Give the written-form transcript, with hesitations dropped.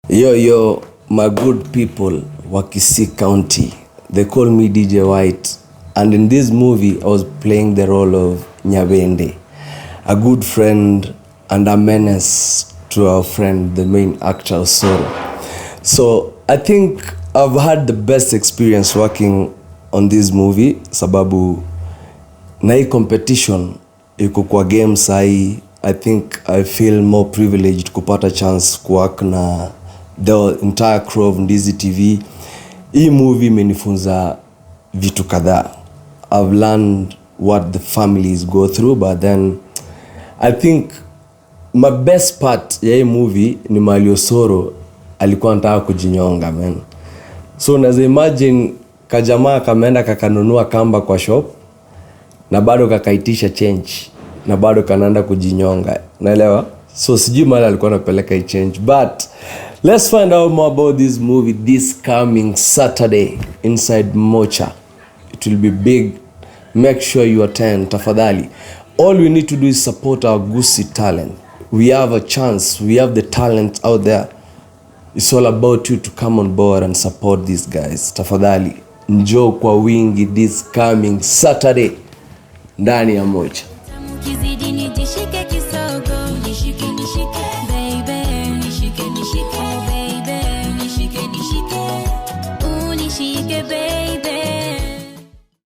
Yo, yo, my good people wa Kisii County. They call me DJ White. And in this movie, I was playing the role of Nyabende, a good friend and a menace to our friend, the main actor, Osoro. So I think I've had the best experience working on this movie sababu na hii competition iko kwa game sahi. I think I feel more privileged kupata chance kuwork na the entire crew of Ndizi TV. Hii movie imenifunza vitu kadhaa. I've learned what the families go through, but then I think my best part ya hii movie ni mahali Osoro alikuwa anataka kujinyonga, man. So unaweza imagine kajamaa kameenda kakanunua kamba kwa shop na bado kakaitisha change na bado kanaenda kujinyonga, naelewa. So sijui mahali alikuwa anapeleka hii change, but let's find out more about this movie this coming Saturday inside Mocha. It will be big. Make sure you attend, tafadhali. All we need to do is support our Gusii talent. We have a chance. We have the talent out there. It's all about you to come on board and support these guys. Tafadhali njoo kwa wingi this coming Saturday ndani ya Mocha.